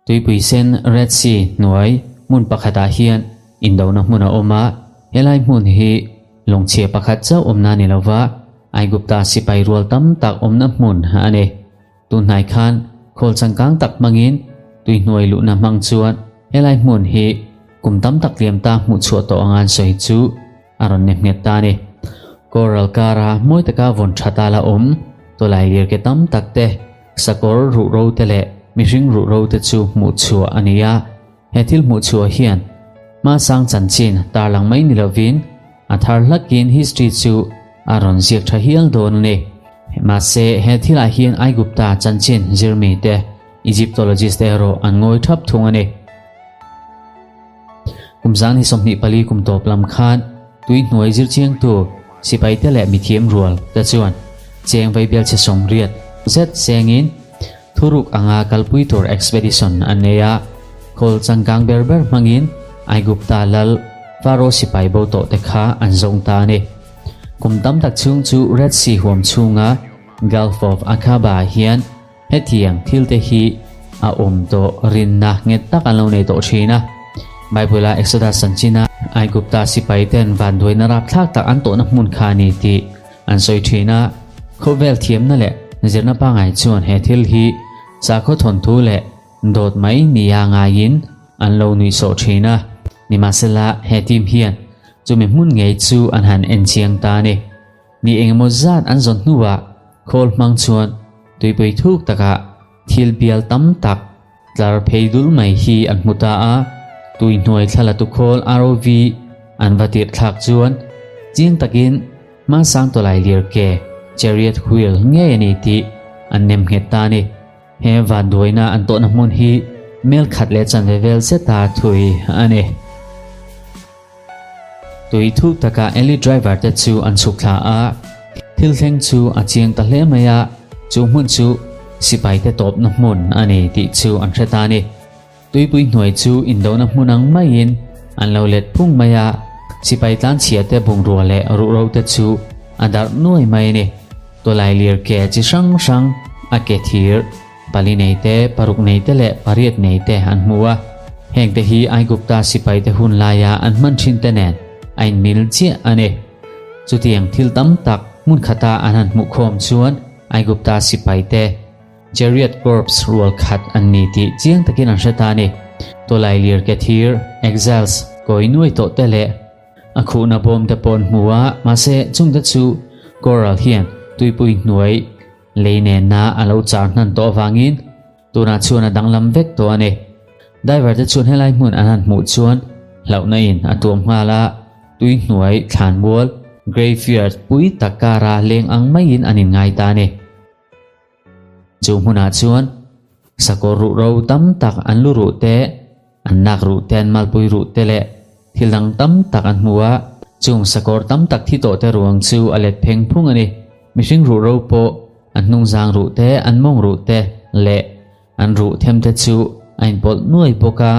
Tuipui sen, Red Sea, hnuai hmun pakhatah hian indona hmun a awm a, helai hmun hi lawngchhia pakhat chauh awmna ni lova Aigupta sipai rual tam tak awmna hmun a ni. Tunhnai khan khawl changkang tak hmangin tui hnuai luhna hmang chuan helai hmun hi kum tam tak liam ta hmuh chhuah tawh anga an sawi chu a rawn nem nghet ta a ni. Coral kara mawi taka vawn tha ta la awm tawlai lir ke tam tak te, sakawr ruhro te leh mihring ruhro te chu hmuh chhuah a ni a. He thil hmuh chhuah hian hmasang chanchin tarlang mai ni lovin a thar hlakin history chu a rawn ziak tha hial dawn a ni. Mahse, he thilah hian Aigupta chanchin zirmi te, Egyptologist te erawh an ngawi thap thung a ni. Kum zan hi 24 kum tawp lam khan tui hnuai zirchiangtu sipaite leh mithiam rual te chuan cheng vaibialchhe 80 zet sengin thuruk anga kalpui tur expedition an nei a, khawl changkang ber ber hmangin Aigupta lal Pharaoh sipai bo tawh te kha an zawng ta a ni. Kum tam tak chhung chu Red Sea huam chhunga Gulf of Aqaba ah hian Hetiang thil te hi a awm tawh rinna nghet tak an lo nei tawh thin a. Bible-a Exodus chanchin a Aigupta sipai ten vanduaina rapthlak tak an tawhna hmun kha a ni tih an sawi thin a. Khawvel thiamna leh zirna pangai chuan he thil hi sakhaw thawnthu leh dawt mai nia ngaiin an lo nuihsawh thin a. Nimahsela he team hian chumi hmun ngei chu an han enchiang ta a ni. Ni engemaw zat an zawn hnuah khawl hmang chuan tuipui thuk takah thil bial tam tak tlar phei dul mai hi an hmu ta a. Tui hnuai thla tu khawl ROV an va tirh thlak chuan chiang takin hmasang tawlai lir ke, chariot wheel, ngei a ni tih an nem nghet ta a ni. He vanduaina an tawhna hmun hi mel khat leh chanve vel zeta thui a ni. Tui thuk takah Eli driver te chu an chhuk thla a, thil thleng chu a chiang ta hle mai a, chu hmun chu sipai te tawpna hmun a ni tih chu an hre ta a ni. Tuipui hnuai chu indona hmun ang maiin an lo let phung mai a, sipai tlanchhia te bungrua leh ruhro te chu a darh nuai mai a ni. Tawlai lir ke chi hrang hrang a ke thir. Pali nei te, paruk nei te leh pariat nei te an hmu a. Heng te hi Aigupta sipaite hun laia an hman thin te nen a inmil chiah a ni. Chutiang thil tam tak hmun khata an han hmuh khawm chuan Aigupta sipaite Chariot Corps rual khat an ni tih chiang takin an hre ta a ni. Tawlai lir ke thir, exiles, kawi nuai tawh te leh A khuhna bawm te pawh an hmu a, mahse chungte chu Coral hian tuipui hnuai lei nenna a lo char hnan tawh avangin tunah chuan a danglam vek tawh a ni. Diver te chuan helai hmun an han hmuh chuan hlauhna in a tuam nghal a, tui hnuai thlan mual, graveyard, pui tak kara leng ang maiin an inngai ta a ni. Chu hmunah chuan sakawr ruh ro tam tak an lu ruh te, an nak ruh te, an malpui ruh te leh thil dang tam tak an hmu a. Chung sakawr tam tak thi tawh te ruang chu a let pheng phung a ni. Mihring ruh ro pawh an hnungzang ruh te, an mawng ruh te leh an ruh them te chu a inpawlh nuai bawk a.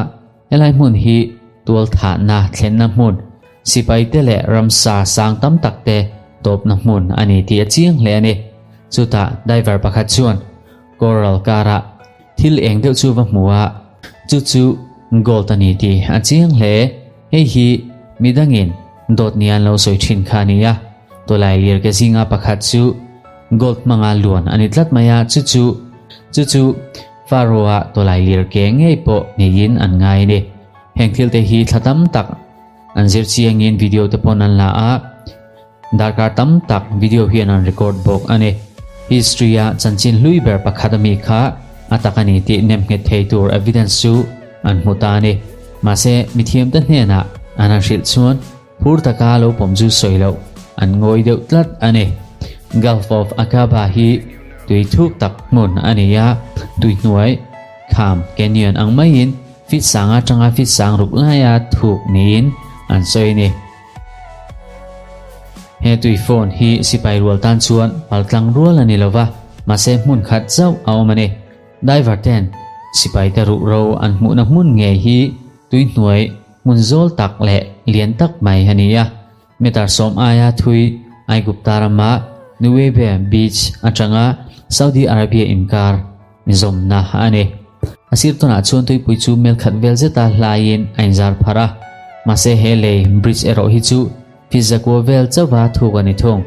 Helai hmun hi tualthahna thlenna hmun, sipai te leh ramsa sang tam tak te tawpna hmun a ni tih a chiang hle a ni. Chutah diver pakhat chuan coral karah thil eng deuh chu va hmu a, chu chu gold a ni tih a chiang hle. Hei hi midangin dawt nia an lo sawi thin kha a ni a, tawlai lir ke zinga pakhat chu gold hmanga luan a ni tlat mai a, chu chu chu chu Pharaoh-a tawlai lir ke ngei pawh neiin an ngai a ni. Heng thil te hi thla tam tak an zir chiangin video te pawn an la a, darkar tam tak video hian an record bawk a ni. History-a chanchin hlui ber pakhat ami kha a tak a ni tih nemnghet thei tur evidence chu an hmu ta a ni. Mahse, mithiamte hnenah an han hrilh chuan phur taka lo pawm chu sawi loh an ngawi deuh tlat a ni. Gulf of Aqaba hi tui thuk tak hmun a ni a, tui hnuai kham canyon ang maiin feet sang atanga feet sang ruk laia thuk niin an sawi a ni. He tui phone hi sipai rual tan chuan paltlang rual a ni lova, mahse hmun khat chauh a awm a ni. Diver ten sipai te ruh ro an hmuhna hmun ngei hi tui hnuai hmun zawl tak leh lian tak mai a ni a. Meter 10 aia thui Aigupta rama Nuweibe Beach atanga Saudi Arabia inkar inzawmna a ni. A sir tawnah chuan tuipui chu mel khat vel zeta hlaiin a inzar pharh a, mahse he lei bridge erawh hi chu feet zakua vel chauha thuk a ni thung.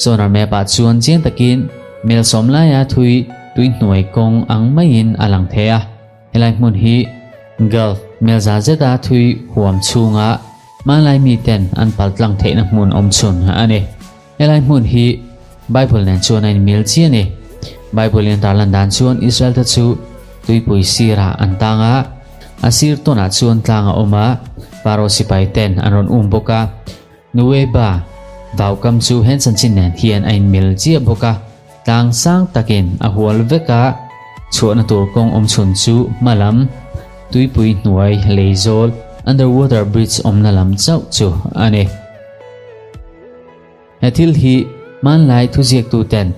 Sonar map ah chuan chiang takin mel sawm laia thui tui hnuai kawng ang maiin a lang thei a. Helai hmun hi Gulf mel za zeta thui huam chhunga hmanlai miten an paltlang theihna hmun awm chhun a ni. Helai hmun hi Bible nen chuan a inmil chiah a ni. Bible in a tarlan dan chuan Israel te chu tuipui sirah an tang a, a sir tawnah chuan tlang a awm a, Pharaoh sipai ten an rawn um bawk a. Nuweiba vaukam chu hen chanchin nen hian a inmil chiah bawk a, tlang sang takin a hual vek a, chhuahna tur kawng awm chhun chu hma lam tuipui hnuai leizawl underwater bridge awmna lam chauh chu a ni. He thil hi hmanlai thuziaktuten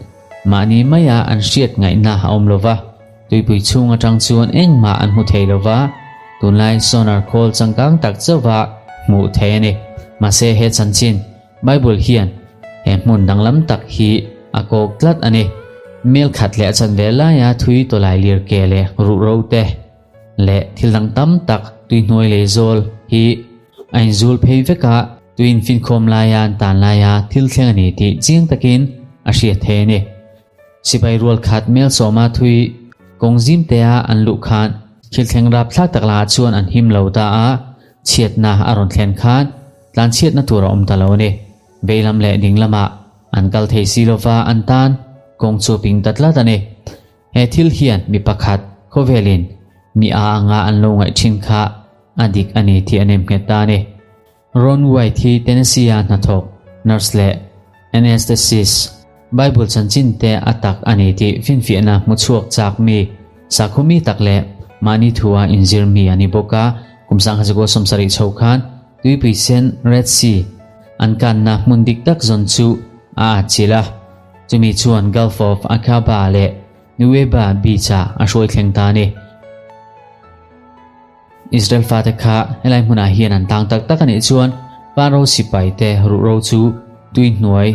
mahni maia an hriat ngaihna a awm lo va, tuipui chhung atang chuan engmah an hmu thei lo va, tunlai sonar khawl changkang tak chauha hmuh thei a ni. Mahse he chanchin Bible hian he hmun danglam tak hi a kawk tlat a ni. Mel khat leh a chanve laia thui tawlai lir ke leh ruhro te leh thil dang tam tak tuihnuai lei zawl hi a inzul phei vek a, Tuin finkhawm laia an tan laia thil thleng a ni tih chiang takin a hriat thei a ni. Sipai rual khat mel sawma thui kawng zim tea an luh khan thil thleng rap thlak tak lahah chuan an him lo ta a, chhiatna a rawn thlen khan tlan chhiatna tur a awm ta lo a ni. Veilam leh ding lamah an kal thei si lova an tan kawng chu ping ta tlat a ni. He thil hian mi pakhat khawvelin mi a anga an lo ngaih thin kha a dik a ni tih a nemnghet ta a ni. Ron White hi Tennessee-a hnathawk, nurse leh anaesthetist, Bible chanchin te a tak a ni tih finfiahna hmu chhuak chak mi, sakhaw mi tak leh mahni thua inzir mi a ni bawk a. Kum 1970 chho khan Tuipui Sen, Red Sea, an kanna hmun dik tak zawn chu a atchilh a, chumi chuan Gulf of Aqaba leh Nuweiba Beach-ah a hruai thleng ta a ni. Israel fate kha helai hmunah hian an tang tak tak a nih chuan Pharaoh sipai te ruhro chu tui hnuai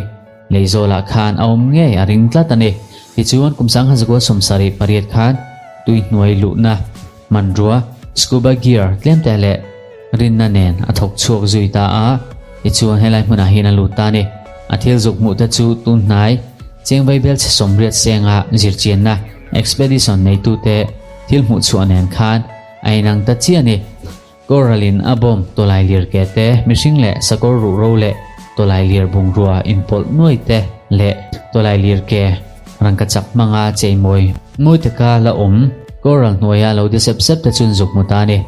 lei zawlah khan a awm ngei a ring tlat a ni. Tichuan kum 1978 khan tui hnuai luhna hmanrua scuba gear tlem te leh rinna nen a thawk chhuak zui ta a, tichuan helai hmunah hian a lut ta a ni. A thil zuk hmuh te chu tun hnai cheng vaibel chhe 80 senga zirchianna expedition neitute thil hmuh chhuah nen khan a inang ta chiah a ni. Coral-in a bawm tawlai lir ke te, mihring leh sakawr ruhro leh tawlai lir bungrua inpawlh nuai te leh tawlai lir ke rangkachak hmanga cheimawi mawi taka la awm coral hnuaia lo de sep sep te chun zuk hmu ta a ni.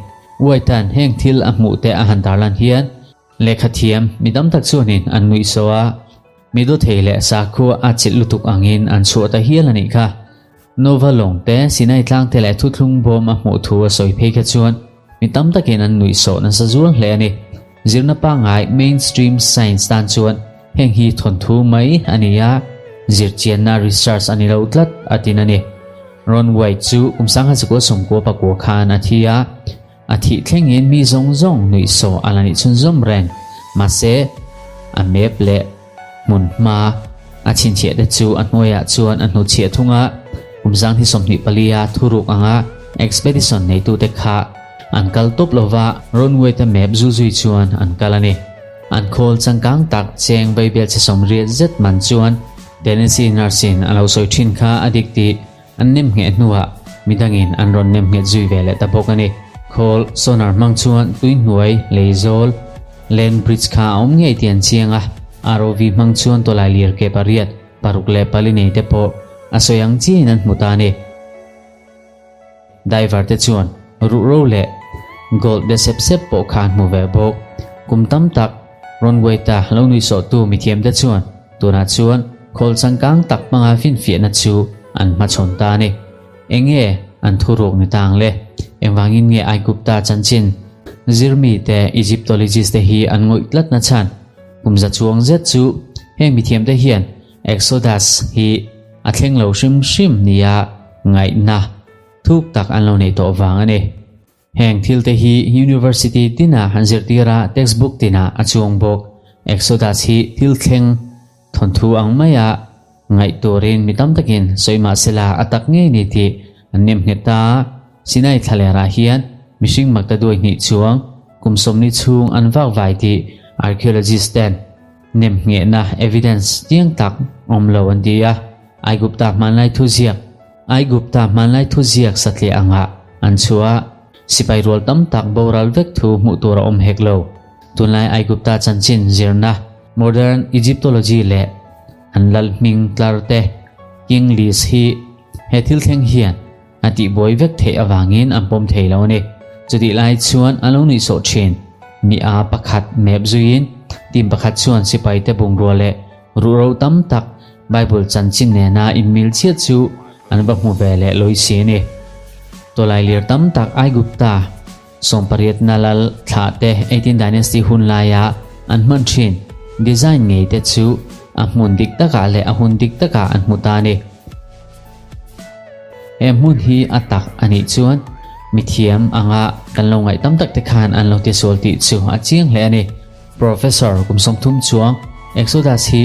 White-a'n heng thil a hmuh te a han tarlan hian lehkha thiam mi tam tak chuanin an nuihsaw a, mi dawthei leh sakhua a chilh lutuk angin an chhuah ta hial a nih kha. Nova lawng te, Sinai tlang te leh thuthlung bawm a hmuh thu a sawi phei kha chuan mi tam takin an nuihsawh nasa zual hle a ni. Zirna pangngai, mainstream science, tan chuan heng hi thawnthu mai a ni a, zirchianna, research, a ni lo tlat a tin a ni. Ron White chu kum 1999 khan a thi a, A thih thlengin mi zawng zawng nuihsawh a la nih chhunzawm reng. Mahse, a map leh hmun hma a chhinchhiah te chu a hnuaiah chuan a hnuchhiah thung a, kum 2024 a thuruk anga expedition neitute kha an kal tawp lova runway te map zu zui chuan an kal a ni. An khawl changkang tak cheng vaibel chhe 80 zet man chuan Tennessee nurse-in a lo sawi thin kha a dik tih An nem ngheh hnuah midangin an rawn nem nghet zui ve leh ta bawk a ni. Khawl sonar hmang chuan tui hnuai lei zawl land bridge kha a awm ngei tih an chiang a, ROV hmang chuan tawlai lir ke pariat, paruk leh pali nei te pawh a sawi ang chiahin an hmu ta a ni. Diver te chuan ruhro leh gold de sep sep pawh kha an hmu ve bawk. Kum tam tak Ron Waite-a lo nuihsawhtu mithiamte chuan Tunah chuan khawl changkang tak hmanga finfiahna chu an hmachhawn ta a ni. Eng nge an thuruk ni ta ang le? Engvangin nge Aigupta chanchin zirmi te Egyptologist te hi an ngawih tlat na chhan? Kum za chuang zet chu heng mithiamte hian Exodus hi a thleng lo hrim hrim nia ngaihna thuk tak an lo neih tawh vang a ni. Heng thil te hi University tinah an zirtir a, textbook tinah a chuang bawk. Exodus hi thil thleng thawnthu ang maia Ngaih turin mi tam takin sawi mah sela a tak ngei ni tih an nem nghet ta a. Sinai thlalerah hian mihring makta duai hnih chuang kum sawmli chhung an vak vai tih archaeologist ten nem nghehna evidence chiang tak awm lo an ti a. Aigupta hmanlai thuziak Aigupta hmanlai thuziak satliah angah an chhuah a, sipai rual tam tak boral vek thu hmuh tur a awm hek lo. Tunlai Aigupta chanchin zirna Modern Egyptology leh an lal hming tlar te King List hi he thil thleng hian a tihbuai vek theih avangin an pawm thei lo a ni. Chutih lai chuan a lo nuihsawh thin. Mi a pakhat map zuiin team pakhat chuan sipaite bungrua leh ruhro tam tak Bible chanchin nena inmil chiah chu an va hmu ve leh lawi si a ni. Tawlailir tam tak Aigupta Sawmpariatna lal thlah te 18 Dynasty hun laia an hman thin design ngei te chu a hmun dik takah leh a hun dik takah an hmu ta a ni. He hmun hi a tak a nih chuan mithiam anga kan lo ngaih tam tak te khan an lo tisual tih chu a chiang hle a ni. Professor kum 30 chuang Exodus hi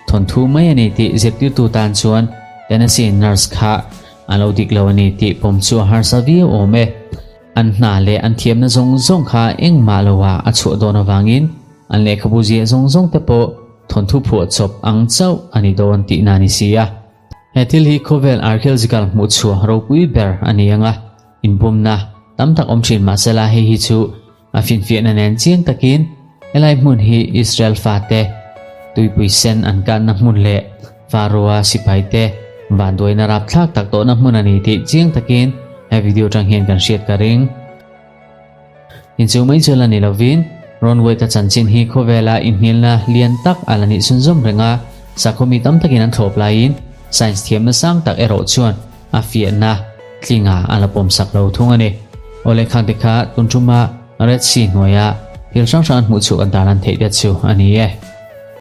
thawnthu mai a ni tih zirtirtu tan chuan Tennessee nurse kha a lo dik lo a ni tih pawm chu a harsa viau awm e. An hna leh an thiamna zawng zawng kha engmah loah a chhuah dawn avangin an lehkhabu ziah zawng zawng te pawh thawnthu phuahchawp ang chauh a ni dawn tihna a ni si a. He thil hi khawvel archaeological hmuhchhuah ropui ber a ni ang a, inbumna tam tak awm thin mahsela hei hi chu a finfiahna nen chiang takin helai hmun hi Israel fate tuipui sen an kanna hmun leh Pharaoh-a sipaite vanduaina rapthlak tak tawhna hmun a ni tih chiang takin he video atang hian kan hriat ka ring. Inchung mai chu la ni lovin, Ron Wyatt-a chanchin hi khawvela inhnialna lian tak a la nih chhunzawm reng a, sakhaw mi tam takin an thlawp laiin science thiamna sang tak erawh chuan a fiahna tlinga a la pawmsak lo thung a ni. Awle khang te kha tun tuma Red Sea hnuaia thil hrang hrang an hmuh chhuah kan tarlan theih te chu a ni e.